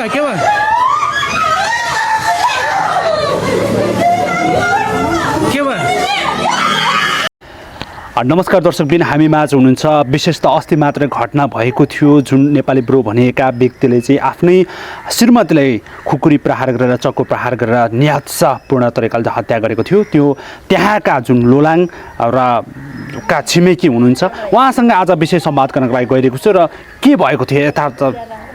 भयो के भयो नमस्कार दर्शकबिन, हामी माझ हुनुहुन्छ। विशेष त अस्ति मात्र घटना भएको थियो जुन नेपाली ब्रो भनेका व्यक्तिले चाहिँ आफ्नै श्रीमतीलाई खुकुरी प्रहार गरेर चक्कु प्रहार गरेर न्यायपूर्ण तरिकाले हत्या गरेको थियो। त्यो त्यहाँका जुन लोलाङ र का छिमेकी हुनुहुन्छ उहाँसँग आज विषय संवाद गर्नको लागि गइरहेको छु र के भएको थियो यथार्थ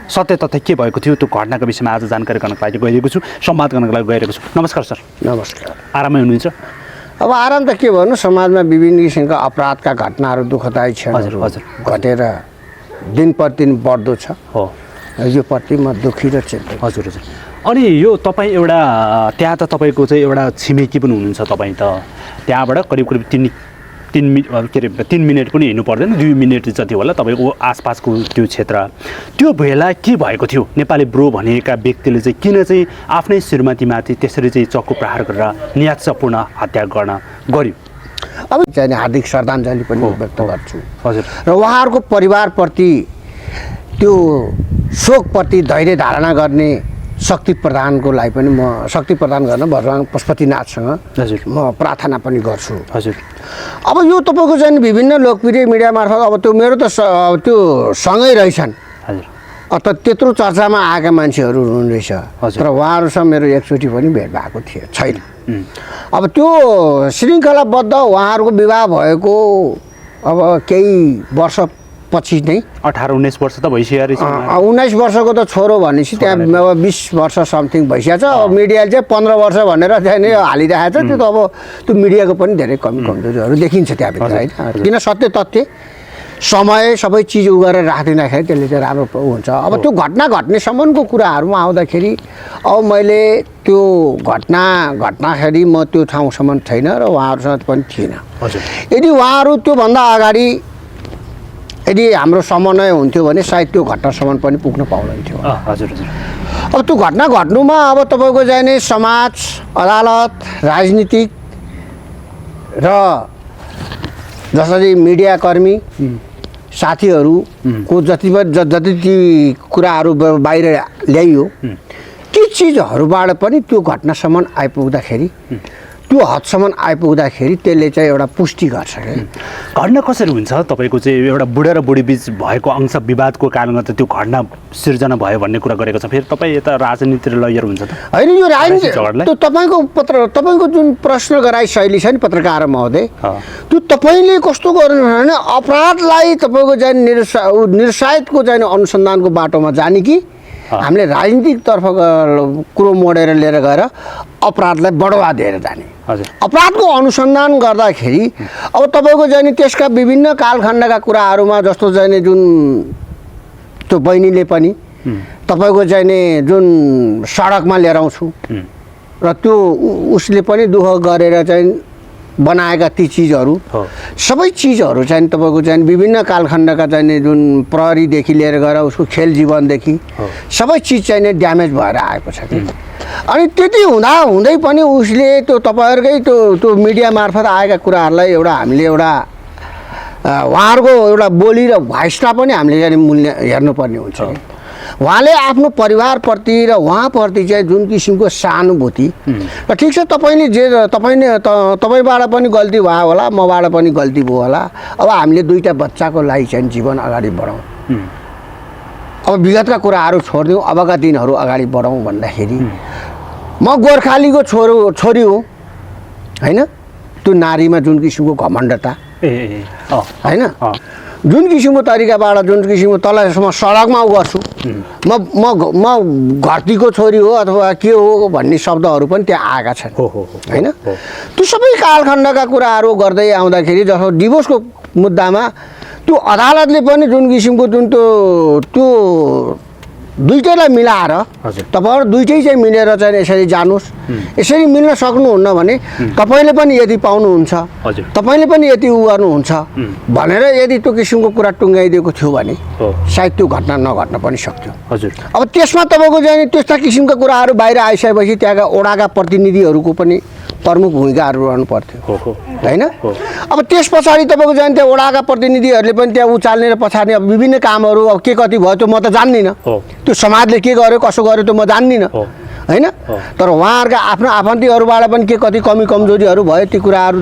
सत्य तथ्य के भएको थियो त्यो घटनाको विषयमा आज जानकारी गर्नको लागि गइरहेको छु, संवाद गर्नको लागि गइरहेको छु। नमस्कार सर। नमस्कार। आरामै हुनुहुन्छ? अब आराम त के भन्नु, समाजमा विभिन्न किसिमका अपराधका घटनाहरू दुःखदायी क्षणहरू घटेर दिन प्रतिदिन बढ्दो छ। हो, यो प्रति म दुःखी र चिन्तित। हजुर हजुर। अनि यो तपाईँ एउटा त्यहाँ त तपाईँको चाहिँ एउटा छिमेकी पनि हुनुहुन्छ। तपाईँ त त्यहाँबाट करिब करिब तिन मिनट पनि हिँड्नु पर्दैन, 2 मिनट जति होला तपाईँको आसपासको त्यो क्षेत्र। त्यो बेला के भएको थियो? नेपाली ब्रो भनेका व्यक्तिले चाहिँ किन चाहिँ आफ्नै श्रीमतीमाथि त्यसरी चाहिँ चक्कु प्रहार गरेर न्यायपूर्ण हत्या गर्यो? अब चाहिँ हार्दिक श्रद्धाञ्जली पनि व्यक्त गर्छु। हजुर। र उहाँहरूको परिवारप्रति त्यो शोकप्रति धैर्य धारणा गर्ने शक्ति प्रदानको लागि पनि म शक्ति प्रदान गर्न भगवान् पशुपतिनाथसँग हजुर म प्रार्थना पनि गर्छु। हजुर। अब यो तपाईँको चाहिँ विभिन्न लोकप्रिय मिडिया मार्फत अब त्यो मेरो त त्यो सँगै रहेछन्। हजुर। त त्यत्रो चर्चामा आएका मान्छेहरू हुनुहुँदैछ, तर उहाँहरूसँग मेरो एकचोटि पनि भेट भएको छैन। अब त्यो श्रृङ्खलाबद्ध उहाँहरूको विवाह भएको अब केही वर्षपछि नै 18-19 वर्ष त भइसक्यो। 19 वर्षको त छोरो भनेपछि त्यहाँ अब 20 वर्ष समथिङ भइसकेको छ। अब मिडियाले चाहिँ 15 वर्ष भनेर चाहिँ नि हालिरहेको छ। त्यो त अब त्यो मिडियाको पनि धेरै कमजोरीहरू देखिन्छ त्यहाँभित्र होइन। किन सत्य तथ्य समय सबै चिज उ गरेर राखिदिँदाखेरि त्यसले चाहिँ राम्रो हुन्छ। अब त्यो घटना घट्नेसम्मको कुराहरूमा आउँदाखेरि अब मैले त्यो घटना घट्नाखेरि म त्यो ठाउँसम्म छैन र उहाँहरूसँग पनि थिएन। यदि उहाँहरू त्योभन्दा अगाडि यदि हाम्रो समन्वय हुन्थ्यो भने सायद त्यो घटनासम्म पनि पुग्न पाउँदैनथ्यो। हजुर हजुर। अब त्यो घटना घट्नुमा अब तपाईँको चाहिँ नि समाज, अदालत, राजनीतिक र जसरी मिडियाकर्मी साथीहरूको जति कुराहरू बाहिर ल्याइयो ती चिजहरूबाट पनि त्यो घटनासम्म आइपुग्दाखेरि त्यो हदसम्म आइपुग्दाखेरि त्यसले चाहिँ एउटा पुष्टि गर्छ। घटना कसरी हुन्छ? तपाईँको चाहिँ एउटा बुढा र बुढी बिच भएको अंश विवादको कारणले गर्दा त्यो घटना सिर्जना भयो भन्ने कुरा गरेको छ। फेरि तपाईँ यता राजनीति र लयर हुन्छ त होइन? यो राजनीति त्यो तपाईँको जुन प्रश्न गराइ शैली छ नि पत्रकार महोदय, त्यो तपाईँले कस्तो गर्नु भने अपराधलाई तपाईँको चाहिँ निरुत्साहितको चाहिँ अनुसन्धानको बाटोमा जाने कि हामीले राजनीतिकतर्फ कुरो मोडेर लिएर गएर अपराधलाई बढावा दिएर जाने। अपराधको अनुसन्धान गर्दाखेरि अब तपाईँको चाहिँ त्यसका विभिन्न कालखण्डका कुराहरूमा जस्तो चाहिँ जुन त्यो बहिनीले पनि तपाईँको चाहिँ जुन सडकमा लिएर आउँछु र त्यो उसले पनि दुःख गरेर चाहिँ बनाएका ती चिजहरू सबै चिजहरू चाहिँ तपाईँको चाहिँ विभिन्न कालखण्डका चाहिँ जुन प्रहरीदेखि लिएर गएर उसको खेल जीवनदेखि सबै चिज चाहिँ नै ड्यामेज भएर आएको छ। अनि त्यति हुँदै पनि उसले त्यो तपाईँहरूकै त्यो मिडिया मार्फत आएका कुराहरूलाई एउटा हामीले एउटा उहाँहरूको एउटा बोली र भोइसमा पनि हामीले चाहिँ मूल्य हेर्नुपर्ने हुन्छ। उहाँले आफ्नो परिवारप्रति र उहाँप्रति चाहिँ जुन किसिमको सहानुभूति र ठिक छ तपाईँबाट पनि गल्ती भयो होला, मबाट पनि गल्ती भयो होला। अब हामीले दुईवटा बच्चाको लागि चाहिँ जीवन अगाडि बढाउँ, अब विगतका कुराहरू छोडिदिउँ, अबका दिनहरू अगाडि बढाउँ भन्दाखेरि म गोर्खालीको छोरी हो होइन। त्यो नारीमा जुन किसिमको घमण्डता होइन, जुन किसिमको तरिकाबाट जुन किसिमको तलसम्म सडकमा उ गर्छु म घरतीको छोरी हो अथवा के हो भन्ने शब्दहरू पनि त्यहाँ आएका छन् होइन। त्यो सबै कालखण्डका कुराहरू गर्दै आउँदाखेरि जस्तो डिभोर्सको मुद्दामा त्यो अदालतले पनि जुन किसिमको जुन त्यो दुईटैलाई मिलाएर तपाईँहरू दुईटै चाहिँ मिलेर चाहिँ यसरी जानुहोस्, यसरी मिल्न सक्नुहुन्न भने तपाईँले पनि यति पाउनुहुन्छ, तपाईँले पनि यति उ गर्नुहुन्छ भनेर यदि त्यो किसिमको कुरा टुङ्गाइदिएको थियो भने सायद त्यो घटना नघट्न पनि सक्थ्यो। अब त्यसमा तपाईँको चाहिँ त्यस्ता किसिमका कुराहरू बाहिर आइसकेपछि त्यहाँका ओडाका प्रतिनिधिहरूको पनि प्रमुख भूमिकाहरू रहनु पर्थ्यो हो होइन। अब त्यस पछाडि तपाईँको चाहिँ त्यहाँ वडाका प्रतिनिधिहरूले पनि त्यहाँ उचाल्ने र पछाड्ने अब विभिन्न कामहरू अब के कति भयो त्यो म त जान्दिनँ, त्यो समाजले के गर्यो कसो गर्यो त्यो म जान्दिनँ होइन। तर उहाँहरूका आफ्नो आफन्तीहरूबाट पनि के कति कमी कमजोरीहरू भयो त्यो कुराहरू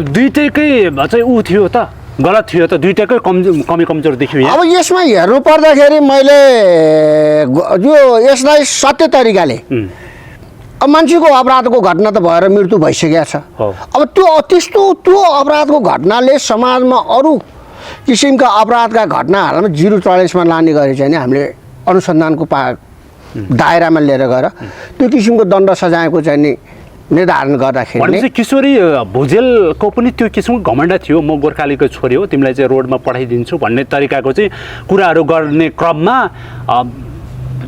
दुईटैकै चाहिँ ऊ थियो त, गलत थियो त, दुईटैकै कमी कमजोर देखियो। अब यसमा हेर्नु पर्दाखेरि मैले यो यसलाई सत्य तरिकाले अब मान्छेको अपराधको घटना त भएर मृत्यु भइसकेको छ। अब त्यो अपराधको घटनाले समाजमा अरू किसिमका अपराधका घटनाहरूमा 044मा लाने गरे चाहिँ हामीले अनुसन्धानको दायरामा लिएर गएर त्यो किसिमको दण्ड सजायको चाहिँ नि निर्धारण गर्दाखेरि किशोरी भुजेलको पनि त्यो किसिमको घमण्ड थियो, म गोर्खालीको छोरी हो, तिमीलाई चाहिँ रोडमा पठाइदिन्छु भन्ने तरिकाको चाहिँ कुराहरू गर्ने क्रममा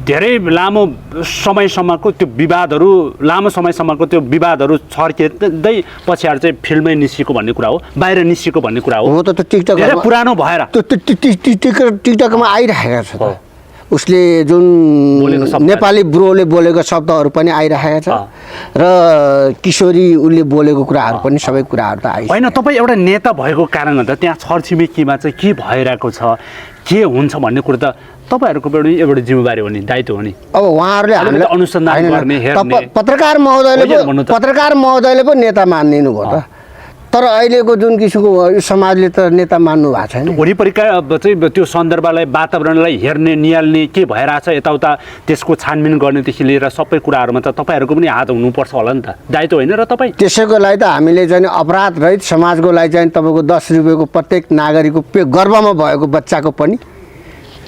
धेरै लामो समयसम्मको त्यो विवादहरू छर्किँदै पछाडि चाहिँ फिल्डमै निस्किएको भन्ने कुरा हो, बाहिर निस्किएको भन्ने कुरा हो। त टिकटक धेरै पुरानो भएर टिकटकमा आइरहेको छ त, उसले जुन नेपाली ब्रोले बोलेको शब्दहरू पनि आइरहेको छ र किशोरी उसले बोलेको कुराहरू पनि सबै कुराहरू त आइ होइन। तपाईँ एउटा नेता भएको कारणले त त्यहाँ छरछिमेकीमा चाहिँ के भइरहेको छ के हुन्छ भन्ने कुरा त तपाईँहरूको एउटा जिम्मेवारी हो नि, दायित्व हो नि। अब उहाँहरूले हामीलाई अनुसन्धान गर्ने हेर्ने पत्रकार महोदयले पो नेता मानिदिनु भयो त, तर अहिलेको जुन किसिमको समाजले त नेता मान्नु भएको छैन। वरिपरिका चाहिँ त्यो सन्दर्भलाई वातावरणलाई हेर्ने निहाल्ने के भइरहेछ यताउता त्यसको छानबिन गर्नेदेखि लिएर सबै कुराहरूमा त तपाईँहरूको पनि हात हुनुपर्छ होला नि त, दायित्व होइन र तपाईँ त्यसैको लागि त हामीले चाहिँ अपराध रहित समाजको लागि चाहिँ तपाईँको 10 रुपियाँको प्रत्येक नागरिकको गर्भमा भएको बच्चाको पनि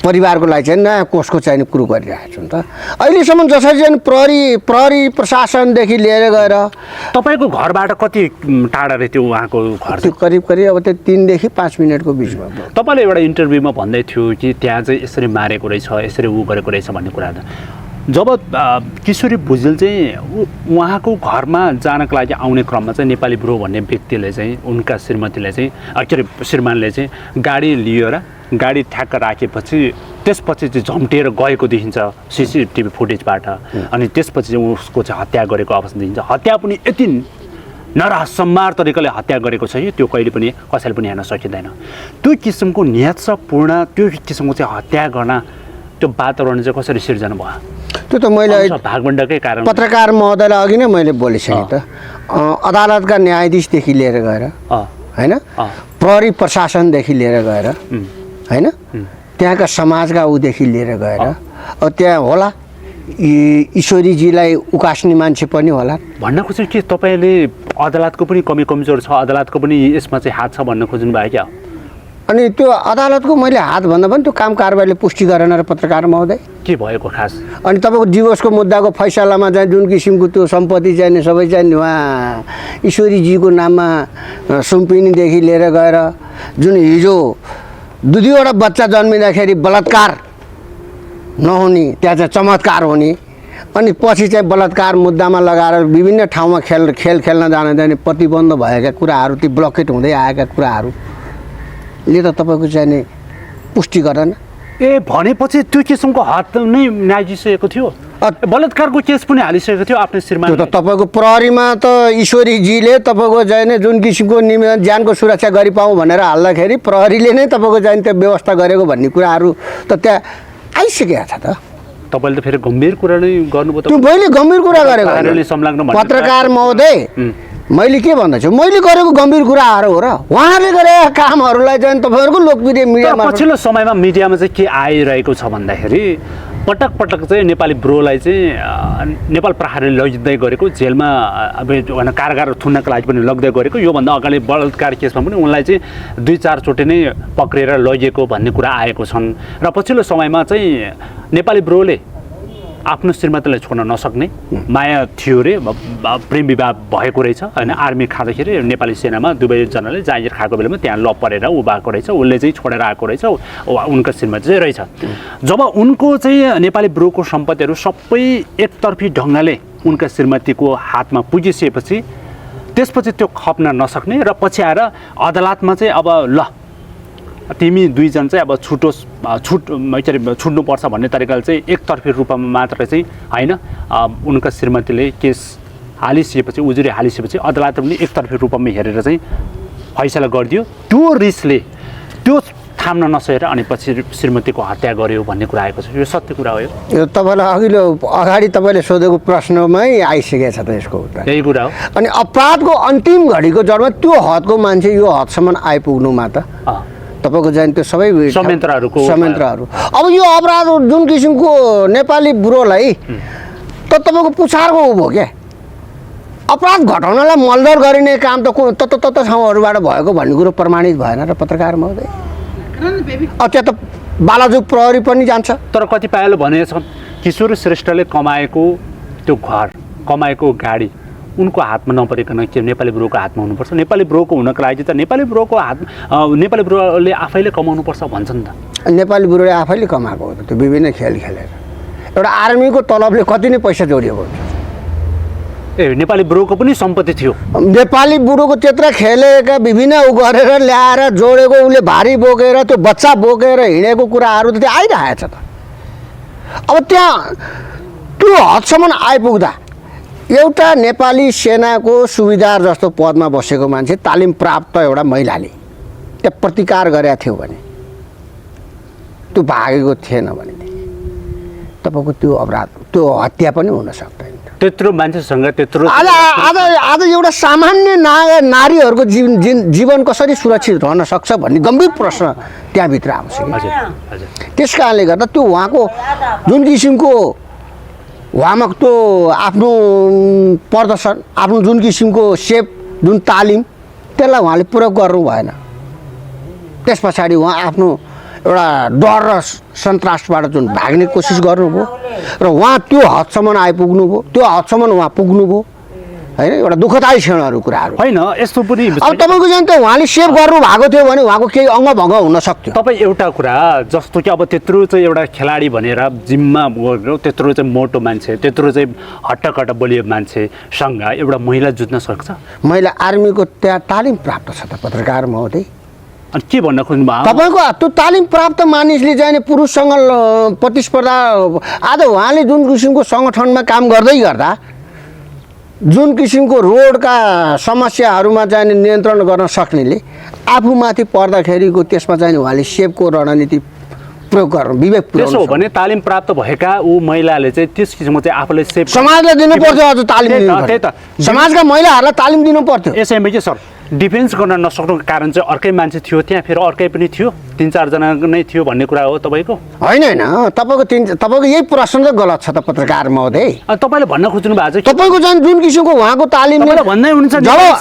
परिवारको लागि चाहिँ नयाँ कोषको चाहिँ कुरो गरिरहेको छु नि त। अहिलेसम्म जसरी चाहिँ प्रहरी प्रशासनदेखि लिएर गएर तपाईँको घरबाट कति टाढा रह्यो त्यो उहाँको घर? त्यो करिब अब त्यो 3 देखि 5 मिनटको बिचमा। तपाईँले एउटा इन्टरभ्यूमा भन्दै थियो कि त्यहाँ चाहिँ यसरी मारेको रहेछ यसरी ऊ गरेको रहेछ भन्ने कुरा त जब किशोरी भुजेल चाहिँ उहाँको घरमा जानको लागि आउने क्रममा चाहिँ नेपाली ब्रो भन्ने व्यक्तिले चाहिँ उनका श्रीमतीलाई चाहिँ के अरे श्रीमानले चाहिँ गाडी लिएर गाडी ठ्याक्क राखेपछि त्यसपछि चाहिँ झम्टिएर गएको देखिन्छ सिसिटिभी फुटेजबाट। अनि त्यसपछि चाहिँ उसको चाहिँ हत्या गरेको अवस्था देखिन्छ। हत्या पनि यति नरहस्यमार तरिकाले हत्या गरेको छ त्यो कहिले पनि कसैले पनि हेर्न सकिँदैन। त्यो किसिमको निहत्सपूर्ण त्यो किसिमको चाहिँ हत्या गर्न त्यो वातावरण चाहिँ कसरी सिर्जना भयो? त्यो त मैले भागबण्डकै कारण पत्रकार महोदयलाई अघि नै मैले बोलिसकेँ त, अदालतका न्यायाधीशदेखि लिएर गएर होइन, प्रहरी प्रशासनदेखि लिएर गएर होइन, त्यहाँका समाजका ऊदेखि लिएर गएर अब त्यहाँ होला ईश्वरीजीलाई उकास्ने मान्छे पनि होला। भन्न खोज्छु कि तपाईँले अदालतको पनि कमी कमजोर छ, अदालतको पनि यसमा चाहिँ हात छ भन्न खोज्नु भयो क्या? अनि त्यो अदालतको मैले हात भन्दा पनि त्यो काम कारबाहीले पुष्टि गरेन र पत्रकार महोदय के भएको खास? अनि तपाईँको डिभोर्सको मुद्दाको फैसलामा चाहिँ जुन किसिमको त्यो सम्पत्ति चाहिँ सबै चाहिँ उहाँ ईश्वरीजीको नाममा सुम्पिनेदेखि लिएर गएर जुन हिजो 2-2वटा बच्चा जन्मिँदाखेरि बलात्कार नहुने त्यहाँ चाहिँ चमत्कार हुने अनि पछि चाहिँ बलात्कार मुद्दामा लगाएर विभिन्न ठाउँमा खेल खेल्न जान जाने प्रतिबन्ध भएका कुराहरू ती ब्लकेट हुँदै आएका कुराहरूले त तपाईँको चाहिँ नि पुष्टि गरेन। ए भनेपछि त्यो किसिमको हात नै नागिसकेको थियो, बलात्कारको केस पनि हालिसकेको थियो आफ्नो श्रीमान। त्यो त तपाईँको प्रहरीमा त ईश्वरीजीले तपाईँको चाहिँ नि जुन किसिमको ज्यानको सुरक्षा गरिपाउँ भनेर हाल्दाखेरि प्रहरीले नै तपाईँको चाहिँ त्यो व्यवस्था गरेको भन्ने कुराहरू त त्यहाँ आइसकेको छ त। तपाईँले त फेरि गम्भीर कुरा नै गर्नुभयो। त्यो मैले गम्भीर कुरा गरेको पत्रकार महोदय, मैले के भन्दछु मैले गरेको गम्भीर कुराहरू हो र उहाँले गरेका कामहरूलाई चाहिँ तपाईँहरूको लोकप्रिय मिडियामा पछिल्लो समयमा मिडियामा चाहिँ के आइरहेको छ भन्दाखेरि पटक पटक चाहिँ नेपाली ब्रोलाई चाहिँ नेपाल प्रहरीले लगिँदै गरेको जेलमा अब कारागार थुन्नको लागि पनि लग्दै गरेको, योभन्दा अगाडि बलात्कार केसमा पनि उनलाई चाहिँ 2-4 चोटि नै पक्रेर लगिएको भन्ने कुरा आएको छन्। र पछिल्लो समयमा चाहिँ नेपाली ब्रोले आफ्नो श्रीमतीलाई छोड्न नसक्ने माया थियो रे, प्रेम विवाह भएको रहेछ होइन, आर्मी खाँदाखेरि नेपाली सेनामा दुवैजनाले जागिर खाएको बेलामा त्यहाँ लप परेर ऊ भएको रहेछ, उसले चाहिँ छोडेर आएको रहेछ, उनको श्रीमती चाहिँ रहेछ। जब उनको चाहिँ नेपाली ब्रोको सम्पत्तिहरू सबै एकतर्फी ढङ्गले उनका श्रीमतीको हातमा पुगिसकेपछि त्यसपछि त्यो खप्न नसक्ने र पछि आएर अदालतमा चाहिँ अब ल तिमी दुईजना चाहिँ अब छुट्नुपर्छ भन्ने तरिकाले चाहिँ एकतर्फी रूपमा मात्र चाहिँ होइन उनका श्रीमतीले केस हालिसकेपछि उजुरी हालिसकेपछि अदालतले पनि एकतर्फी रूपमा हेरेर चाहिँ फैसला गरिदियो त्यो रिसले त्यो थाम्न नसकेर अनि पछि श्रीमतीको हत्या गर्यो भन्ने कुरा आएको छ यो सत्य कुरा हो यो तपाईँलाई अगाडि तपाईँले सोधेको प्रश्नमै आइसकेको छ त यसको उत्तर यही कुरा हो अनि अपराधको अन्तिम घडीको जडमा त्यो हदको मान्छे यो हदसम्म आइपुग्नुमा त तपाईँको जाने त्यो सबै संयन्त्रहरू अब यो अपराध जुन किसिमको नेपाली ब्युरोलाई त तपाईँको पुछारको भयो क्या अपराध घटाउनलाई मलदर गरिने काम त ठाउँहरूबाट भएको भन्ने कुरो प्रमाणित भएन र पत्रकार महोदय त्यहाँ त बालाजुक प्रहरी पनि जान्छ तर कतिपयले भनेका छन् किशोर श्रेष्ठले कमाएको त्यो घर कमाएको गाडी उनको हातमा नपरिकन के नेपाली ब्युरोको हातमा हुनुपर्छ नेपाली ब्युरोको हुनको लागि त नेपाली ब्युरोको नेपाली ब्युरोले आफैले कमाउनुपर्छ भन्छन् त नेपाली ब्युरोले आफैले कमाएको हो त्यो विभिन्न खेल खेलेर एउटा आर्मीको तलबले कति नै पैसा जोडिएको हुन्छ नेपाली ब्युरोको पनि सम्पत्ति थियो नेपाली ब्युरोको त्यत्र खेलेका विभिन्न गरेर ल्याएर जोडेको उसले भारी बोकेर त्यो बच्चा बोकेर हिँडेको कुराहरू त त्यहाँ आइरहेछ त अब त्यहाँ त्यो हदसम्म आइपुग्दा एउटा नेपाली सेनाको सुविधार जस्तो पदमा बसेको मान्छे तालिम प्राप्त एउटा महिलाले त्यहाँ प्रतिकार गरेका थियो भने त्यो भागेको थिएन भने तपाईँको त्यो अपराध त्यो हत्या पनि हुन सक्दैन त्यत्रो मान्छेसँग त्यत्रो आज एउटा सामान्य नारीहरूको जीवन कसरी सुरक्षित रहन सक्छ भन्ने गम्भीर प्रश्न त्यहाँभित्र आउँछ त्यस कारणले गर्दा त्यो उहाँको जुन किसिमको उहाँमा त्यो आफ्नो प्रदर्शन आफ्नो जुन किसिमको सेप जुन तालिम त्यसलाई उहाँले प्रयोग गर्नु भएन त्यस पछाडि उहाँ आफ्नो एउटा डर र सन्तासबाट जुन भाग्ने कोसिस गर्नुभयो र उहाँ त्यो हदसम्म आइपुग्नुभयो त्यो हदसम्म उहाँ पुग्नुभयो होइन एउटा दुःखदायी क्षणहरू कुराहरू होइन यस्तो पनि अब तपाईँको जान त उहाँले सेभ गर्नु भएको थियो भने उहाँको केही अङ्गभङ्ग हुन सक्थ्यो तपाईँ एउटा कुरा जस्तो कि अब त्यत्रो चाहिँ एउटा खेलाडी भनेर जिममा त्यत्रो चाहिँ मोटो मान्छे त्यत्रो चाहिँ हट्टाकट्टा बलियो मान्छेसँग एउटा महिला जुत्न सक्छ महिला आर्मीको त्यहाँ तालिम प्राप्त छ त पत्रकार महोदय अनि के भन्न खोज्नुभयो तपाईँको त्यो तालिम प्राप्त मानिसले चाहिँ पुरुषसँग प्रतिस्पर्धा आज उहाँले जुन किसिमको सङ्गठनमा काम गर्दै गर्दा जुन किसिमको रोडका समस्याहरूमा चाहिँ नियन्त्रण गर्न सक्नेले आफूमाथि पर्दाखेरिको त्यसमा चाहिँ उहाँले सेपको रणनीति प्रयोग गर्नु विवेक त्यसो हो भने तालिम प्राप्त भएका ऊ महिलाले चाहिँ त्यस किसिमको चाहिँ आफूले सेप समाजलाई दिनु पर्थ्यो अझ तालिम त्यही त समाजका महिलाहरूलाई तालिम दिनु पर्थ्यो यसैमा के सर डिफेन्स गर्न नसक्नुको कारण चाहिँ अर्कै मान्छे थियो त्यहाँ फेरि अर्कै पनि थियो 3-4 जना नै थियो भन्ने कुरा हो तपाईँको होइन तपाईँको यही प्रश्न त गलत छ त पत्रकार महोदय तपाईँले भन्न खोज्नु भएको छ तपाईँको चाहिँ जुन किसिमको उहाँको तालिम भन्दै हुन्छ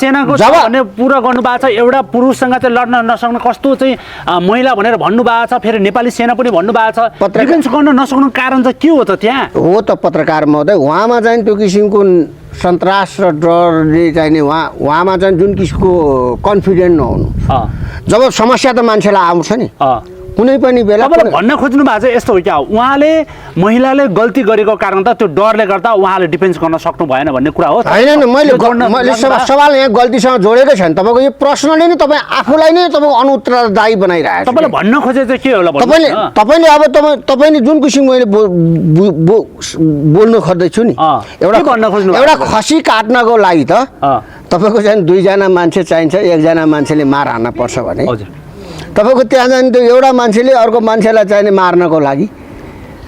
सेनाको भने पुरा गर्नु भएको छ एउटा पुरुषसँग चाहिँ लड्न नसक्ने कस्तो चाहिँ महिला भनेर भन्नु भएको छ फेरि नेपाली सेना पनि भन्नु भएको छ डिफेन्स गर्न नसक्नुको कारण चाहिँ के हो त त्यहाँ हो त पत्रकार महोदय उहाँमा चाहिँ त्यो किसिमको सन्तास र डरले चाहिँ उहाँमा चाहिँ जुन किसिमको कन्फिडेन्ट नहुनु जब समस्या त मान्छेलाई आउँछ नि कुनै पनि बेला भन्न खोज्नु भएको छ यस्तो हो क्या उहाँले महिलाले गल्ती गरेको कारण त त्यो डरले गर्दा उहाँले डिफेन्स गर्न सक्नु भएन भन्ने कुरा हो होइन मैले सवाल यहाँ गल्तीसँग जोडेकै छैन तपाईँको यो प्रश्नले नै तपाईँ आफूलाई नै तपाईँको अनुत्तरदायी बनाइरहेको छ तपाईँले भन्न खोजे चाहिँ के होला तपाईँले अब तपाईँले जुन किसिमको मैले बोल्नु खोज्दैछु नि एउटा खसी काट्नको लागि त तपाईँको चाहिँ 2 जना मान्छे चाहिन्छ 1 जना मान्छेले मार हान्न पर्छ भने तपाईँको त्यहाँ जाने त्यो एउटा मान्छेले अर्को मान्छेलाई चाहिने मार्नको लागि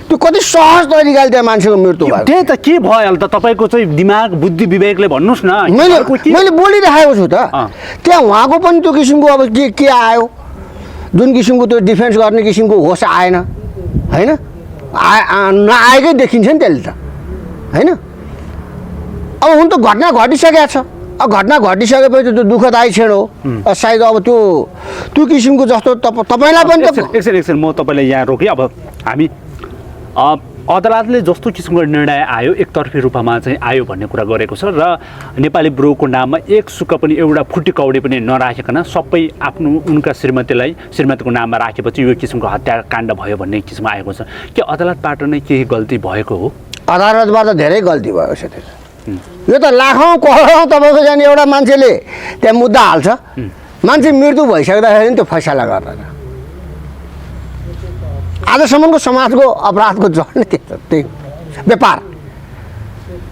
त्यो कति सहज तरिकाले त्यहाँ मान्छेको मृत्यु भयो त्यही त के भयो अहिले त तपाईँको चाहिँ दिमाग बुद्धि विवेकले भन्नुहोस् न मैले बोलिरहेको छु त त्यहाँ उहाँको पनि त्यो किसिमको अब के आयो जुन किसिमको त्यो डिफेन्स गर्ने किसिमको होस आएन होइन नआएकै देखिन्छ नि त्यसले त होइन अब हुन त घटना घटिसकेको छ अब घटना घटिसकेपछि त्यो दुःखदायी क्षण हो सायद अब त्यो किसिमको जस्तो तपाईँलाई पनि एकछिन म तपाईँलाई यहाँ रोकेँ अब हामी अदालतले जस्तो किसिमको निर्णय आयो एकतर्फी रूपमा चाहिँ आयो भन्ने कुरा गरेको छ र नेपाली ब्युरोको नाममा एक सुक पनि एउटा फुटी-कौडी पनि नराखिकन सबै आफ्नो उनका श्रीमतीको नाममा राखेपछि यो किसिमको हत्याकाण्ड भयो भन्ने किसिममा आएको छ के अदालतबाट नै केही गल्ती भएको हो अदालतबाट धेरै गल्ती भयो साथै यो त लाखौँ करोडौँ तपाईँको जाने एउटा मान्छेले त्यहाँ मुद्दा हाल्छ मान्छे मृत्यु भइसक्दाखेरि त्यो फैसला गर्दैन आजसम्मको समाजको अपराधको जड नै त्यही व्यापार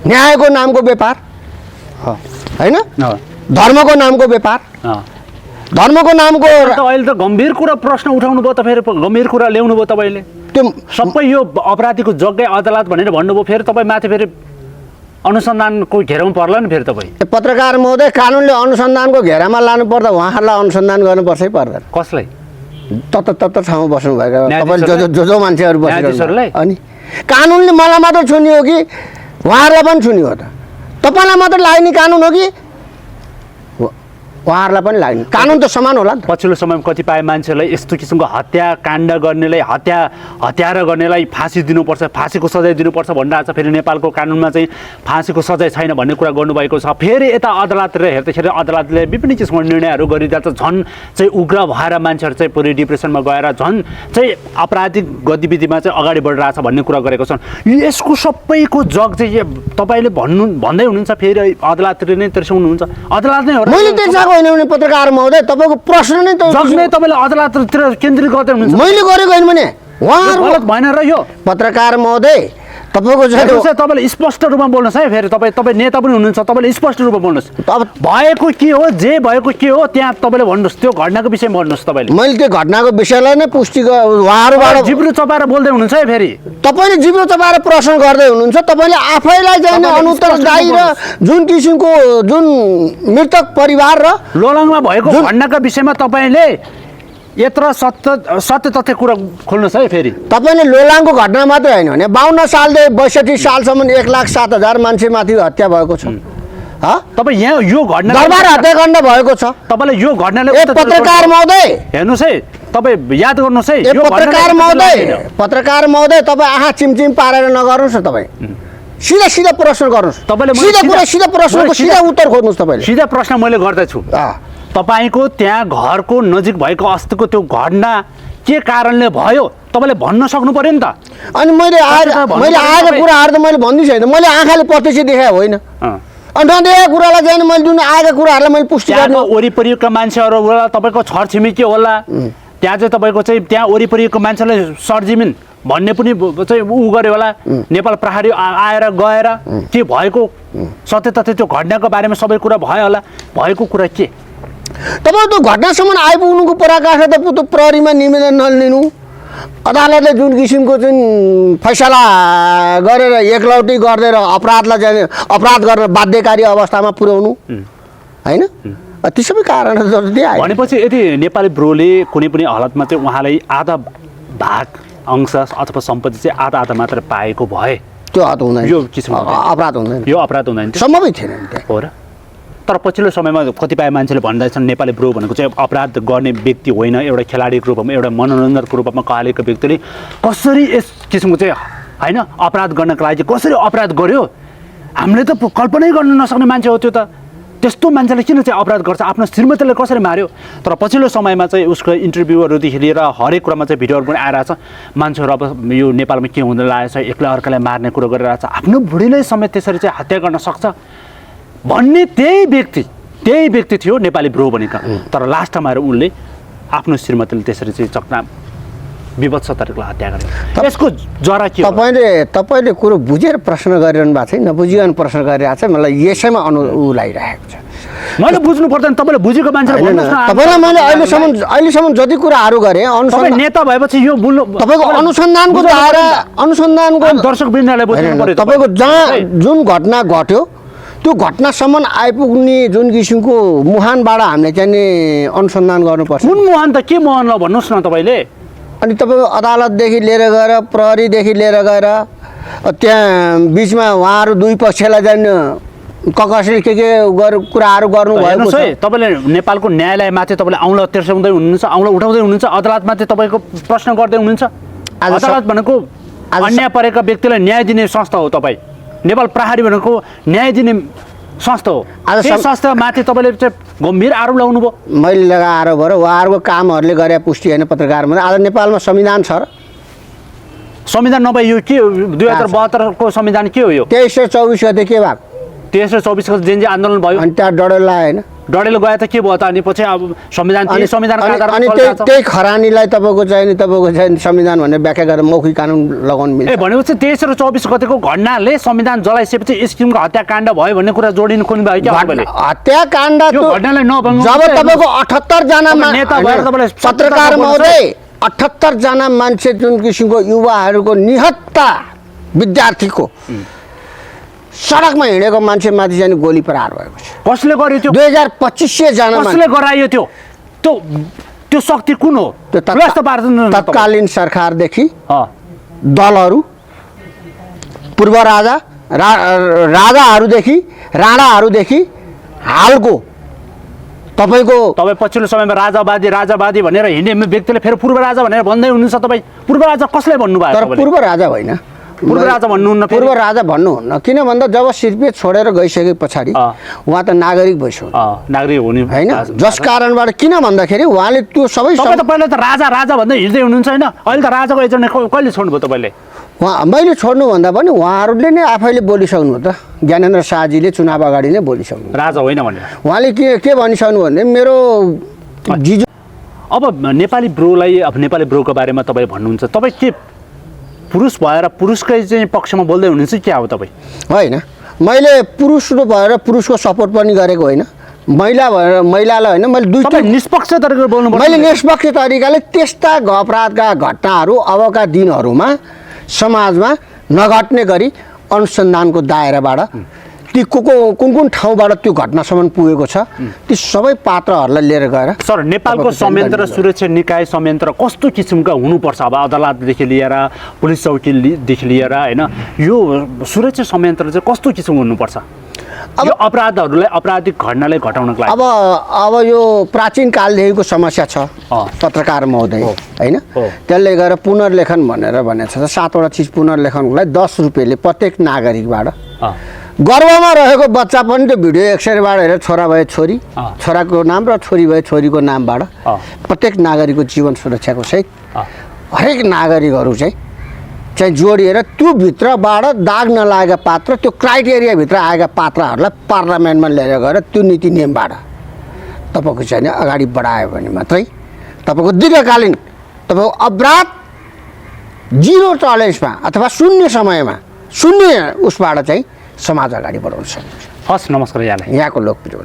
न्यायको नामको व्यापार होइन धर्मको नामको व्यापार धर्मको नामको अहिले त गम्भीर कुरा प्रश्न उठाउनु भयो त फेरि गम्भीर कुरा ल्याउनु भयो तपाईँले त्यो सबै यो अपराधीको जग्गै अदालत भनेर भन्नुभयो फेरि तपाईँ माथि फेरि अनुसन्धानको घेराउनु पर्ला नि फेरि तपाईँ पत्रकार महोदय कानुनले अनुसन्धानको घेरामा लानु पर्दा उहाँहरूलाई अनुसन्धान गर्नुपर्छ है पर्दैन कसलाई तत्त ठाउँमा बस्नुभएको तपाईँले जो मान्छेहरू न्यायाधीशहरूलाई? बस्नु अनि कानुनले मलाई मात्र छुन्यो हो कि उहाँहरूलाई पनि छुन्यो हो त तपाईँलाई मात्र लाग्ने कानुन हो कि उहाँहरूलाई पनि लाग्ने कानुन त समान होला नि त पछिल्लो समयमा कतिपय मान्छेलाई यस्तो किसिमको हत्याकाण्ड गर्नेलाई हत्यारा गर्नेलाई फाँसी दिनुपर्छ फाँसीको सजाय दिनुपर्छ भनिरहेको छ फेरि नेपालको कानुनमा चाहिँ फाँसीको सजाय छैन भन्ने कुरा गर्नुभएको छ फेरि यता अदालतले हेर्दाखेरि अदालतले विभिन्न किसिमको निर्णयहरू गरिरहेको छ झन् चाहिँ उग्र भएर मान्छेहरू चाहिँ पुरै डिप्रेसनमा गएर झन् चाहिँ आपराधिक गतिविधिमा चाहिँ अगाडि बढिरहेछ भन्ने कुरा गरेको छन् यसको सबैको जग चाहिँ तपाईँले भन्दै हुनुहुन्छ फेरि अदालतले नै तिर्साउनुहुन्छ अदालत नै हो मैले होइन भने पत्रकार महोदय तपाईँको प्रश्न नै त जग्ने तपाईँले अदालततिर केन्द्रित गर्दै हुनुहुन्छ मैले गरेको होइन भने उहाँहरू गलत भएन र यो पत्रकार महोदय तपाईँको तपाईँले स्पष्ट रूपमा बोल्नुहोस् है फेरि तपाईँ नेता पनि हुनुहुन्छ तपाईँले स्पष्ट रूपमा बोल्नुहोस् अब भएको के हो जे भएको के हो त्यहाँ तपाईँले भन्नुहोस् त्यो घटनाको विषयमा भन्नुहोस् तपाईँले मैले त्यो घटनाको विषयलाई नै पुष्टि उहाँहरूबाट जिब्रो चपाएर बोल्दै हुनुहुन्छ है फेरि तपाईँले जिब्रो चपाएर प्रश्न गर्दै हुनुहुन्छ तपाईँले आफैलाई जाने अनुत्तरदायी र जुन किसिमको जुन मृतक परिवार र लोलाङमा भएको घटनाका विषयमा तपाईँले यत्र सत्य तथ्य कुरा खोल्नुहोस् है फेरि तपाईँले लोलाङको घटना मात्रै होइन भने 52 सालदेखि 62 सालसम्म 1,07,000 मान्छेमाथि हत्या भएको छ तपाईँ यहाँ यो घटना दरबार हत्याकाण्ड भएको छ तपाईँले यो घटनाले पत्रकार महोदय हेर्नुहोस् है तपाईँ याद गर्नुहोस् है यो पत्रकार महोदय तपाईँ आँखा चिमचिम पारेर नगर्नुहोस् न तपाईँ सिधा सिधा प्रश्न गर्नुहोस् तपाईँले सिधा प्रश्नको सिधा उत्तर खोज्नुहोस् तपाईँले सिधा प्रश्न मैले गर्दैछु तपाईँको त्यहाँ घरको नजिक भएको अस्तिको त्यो घटना के कारणले भयो तपाईँले भन्न सक्नु पर्यो नि त अनि मैले आएको कुराहरू त मैले भन्दिनँ छैन मैले आँखाले प्रत्यक्ष देखाएको होइन अनि नदेखेको कुरालाई चाहिँ मैले जुन आएका कुराहरूलाई मैले पुष्टि गर्नु वरिपरिका मान्छेहरू होला तपाईँको छरछिमेकी होला त्यहाँ चाहिँ तपाईँको चाहिँ त्यहाँ वरिपरिको मान्छेलाई सरजिमिन भन्ने पनि चाहिँ ऊ गर्यो होला नेपाल प्रहरी आएर गएर के भएको सत्य तथ्य त्यो घटनाको बारेमा सबै कुरा भयो होला भएको कुरा के तपाईँ त्यो घटनासम्म आइपुग्नुको पराकाष्ठा त त्यो प्रहरीमा निवेदन नलिनु अदालतले जुन किसिमको जुन फैसला गरेर एकलौटी गरिदिएर अपराध गरेर बाध्यकारी अवस्थामा पुर्याउनु होइन ती सबै कारणहरू भनेपछि यदि नेपाली ब्रोले कुनै पनि हालतमा चाहिँ उहाँलाई आधा भाग अंश अथवा सम्पत्ति चाहिँ आधा आधा मात्र पाएको भए त्यो हद हुँदैन यो किसिमको अपराध हुँदैन यो अपराध हुँदैन सम्भवै थिएन हो र तर पछिल्लो समयमा कतिपय मान्छेले भन्दैछन् नेपाली ब्रो भनेको चाहिँ अपराध गर्ने व्यक्ति होइन एउटा खेलाडीको रूपमा एउटा मनोरञ्जनको रूपमा कहालेको व्यक्तिले कसरी यस किसिमको चाहिँ होइन अपराध गर्नको लागि कसरी अपराध गर्यो हामीले त कल्पनै गर्न नसक्ने मान्छे हो त्यो त त्यस्तो मान्छेले किन चाहिँ अपराध गर्छ आफ्नो श्रीमतीले कसरी मार्यो तर पछिल्लो समयमा चाहिँ उसको इन्टरभ्यूहरूदेखि लिएर हरेक कुरामा चाहिँ भिडियोहरू पनि आइरहेछ मान्छेहरू अब यो नेपालमा के हुँदै लागेको छ एक्लै अर्कालाई मार्ने कुरो गरिरहेछ आफ्नो बुढीलाई समेत त्यसरी चाहिँ हत्या गर्न सक्छ भन्ने त्यही व्यक्ति थियो नेपाली ब्रो भनेका तर लास्टमा आएर उनले आफ्नो श्रीमतीले त्यसरी चाहिँ चक्ना विभत्स तरिकाले हत्या गरे यसको जरा के तपाईँले कुरो बुझेर प्रश्न गरिरहनु भएको छ नबुझिकन प्रश्न गरिरहेको छ मलाई यसैमा ऊ लागिरहेको छ मैले बुझ्नु पर्दैन तपाईँले बुझेको मान्छेले भन्नुहोस् न तपाईँलाई मैले अहिलेसम्म जति कुराहरू गरेँ तपाईँ नेता भएपछि यो बोल्नु तपाईँको अनुसन्धानको दायरा अनुसन्धानको दर्शकवृन्दले बुझ्नु पर्यो तपाईँको जहाँ जुन घटना घट्यो त्यो घटनासम्म आइपुग्ने जुन किसिमको मुहानबाट हामीले चाहिँ नि अनुसन्धान गर्नुपर्छ कुन मुहान त के मुहान ल भन्नुहोस् न तपाईँले अनि तपाईँको अदालतदेखि लिएर गएर प्रहरीदेखि लिएर गएर त्यहाँ बिचमा उहाँहरू दुई पक्षलाई चाहिँ कसैले के कुराहरू गर्नुभएको छ तपाईँले नेपालको न्यायालयमाथि तपाईँले औँला तिर्साउँदै हुनुहुन्छ औँला उठाउँदै हुनुहुन्छ अदालतमाथि तपाईँको प्रश्न गर्दै हुनुहुन्छ अदालत भनेको अन्याय परेका व्यक्तिलाई न्याय दिने संस्था हो तपाईँ नेपाल प्रहरी भनेको न्याय दिने संस्था हो त्यो संस्थामाथि तपाईँले चाहिँ गम्भीर आरोप लगाउनु भयो मैले लगाएर भएर उहाँहरूको कामहरूले गरे पुष्टि होइन पत्रकारमा आज नेपालमा संविधान छ र संविधान नभए यो के 2072 को संविधान के हो यो 23 र 24 गते के भएको 23 र 24 को जेन जे आन्दोलन भयो अनि त्यहाँ डडेला होइन डडेलो गए त के भयो त अनि पछि अब संविधानको आधारमा अनि चलिरहेको छ। त्यही खरानीलाई तपाईँको चाहिँ संविधान भनेर व्याख्या गरेर मौखिक कानुन लगाउन मिल्छ। भनेपछि 23 र 24 गतेको घटनाले संविधान जलाइसकेपछि यस किसिमको हत्याकाण्ड भयो भन्ने कुरा जोडिनु खोज्नु भयो क्या तपाईँले? हत्याकाण्ड यो घटनालाई नभङ्ग जब तपाईँको 78 जना नेता भएर तपाईँले पत्रकार महोदय 78 जना मान्छे जुन किसिमको युवाहरूको निहत्ता विद्यार्थीको सडकमा हिँडेको मान्छेमाथि चाहिँ गोली प्रहार भएको छ। कसले गर्यो त्यो? 2500 जना कसले गरायो त्यो? त्यो शक्ति कुन हो? तत्कालीन सरकारदेखि दलहरू, पूर्व राजाहरूदेखि राणाहरूदेखि हालको तपाईँ पछिल्लो समयमा राजावादी भनेर हिँड्ने व्यक्तिले फेरि पूर्व राजा भनेर भन्दै हुनुहुन्छ। तपाईँ पूर्व राजा कसलाई भन्नुभयो? तर पूर्व राजा होइन, पूर्व राजा भन्नुहुन्न। पूर्व राजा भन्नुहुन्न, किन भन्दा जब सिर्पिए छोडेर गइसके पछाडि उहाँ त नागरिक भइसक्यो, नागरिक हुने होइन। जस कारणबाट किन भन्दाखेरि उहाँले त्यो सबै तपाईँ त पहिला त राजा भन्दै हिँड्दै हुनुहुन्छ होइन? अहिले त राजाको एजेन्डा कहिले छोड्नुभयो तपाईँले? मैले छोड्नुभन्दा पनि उहाँहरूले नै आफैले बोलिसक्नु त। ज्ञानेन्द्र शाहजीले चुनाव अगाडि नै बोलिसक्नु राजा होइन भनेर। उहाँले के भनिसक्नु भने मेरो जिजु। अब नेपाली ब्रोको बारेमा तपाईँ भन्नुहुन्छ, तपाईँ के पुरुष भएर पुरुषकै चाहिँ पक्षमा बोल्दै हुनुहुन्छ क्या हो तपाईँ? होइन, मैले पुरुष भएर पुरुषको सपोर्ट पनि गरेको होइन, महिला भएर महिलालाई होइन। मैले दुईवटा निष्पक्ष तरिकाले बोल्नु। मैले निष्पक्ष तरिकाले त्यस्ता अपराधका घटनाहरू अबका दिनहरूमा समाजमा नघट्ने गरी अनुसन्धानको दायराबाट ती कुन ठाउँबाट त्यो घटनासम्म पुगेको छ ती सबै पात्रहरूलाई लिएर गएर। सर, नेपालको संयन्त्र सुरक्षा निकाय संयन्त्र कस्तो किसिमका हुनुपर्छ? अब अदालतदेखि लिएर पुलिस चौकीदेखि लिएर होइन, यो सुरक्षा संयन्त्र चाहिँ कस्तो किसिमको हुनुपर्छ यो अपराधहरूलाई, आपराधिक घटनालाई घटाउनको लागि? अब यो प्राचीन कालदेखिको समस्या छ पत्रकार महोदय, होइन? त्यसले गरेर पुनर्लेखन भनेर भनेको छ। 7वटा चिज पुनर्लेखनको लागि 10 रुपियाँले प्रत्येक नागरिकबाट, गर्भमा रहेको बच्चा पनि त्यो भिडियो एक्सरेबाट हेरेर छोरा भए छोरी, छोराको नाम र छोरी भए छोरीको नामबाट प्रत्येक नागरिकको जीवन सुरक्षाको सहित हरेक नागरिकहरू चाहिँ जोडिएर त्यो भित्रबाट दाग नलागेका पात्र, त्यो क्राइटेरियाभित्र आएका पात्रहरूलाई पार्लियामेन्टमा लिएर गएर त्यो नीति नियमबाट तपाईँको चाहिँ अगाडि बढायो भने मात्रै तपाईँको दीर्घकालीन तपाईँको अपराध 0 टलरेन्समा अथवा शून्य समयमा, शून्य उसबाट चाहिँ समाज अगाडि बढाउन सक्छ। हस्, नमस्कार यहाँलाई। यहाँको लोकप्रिय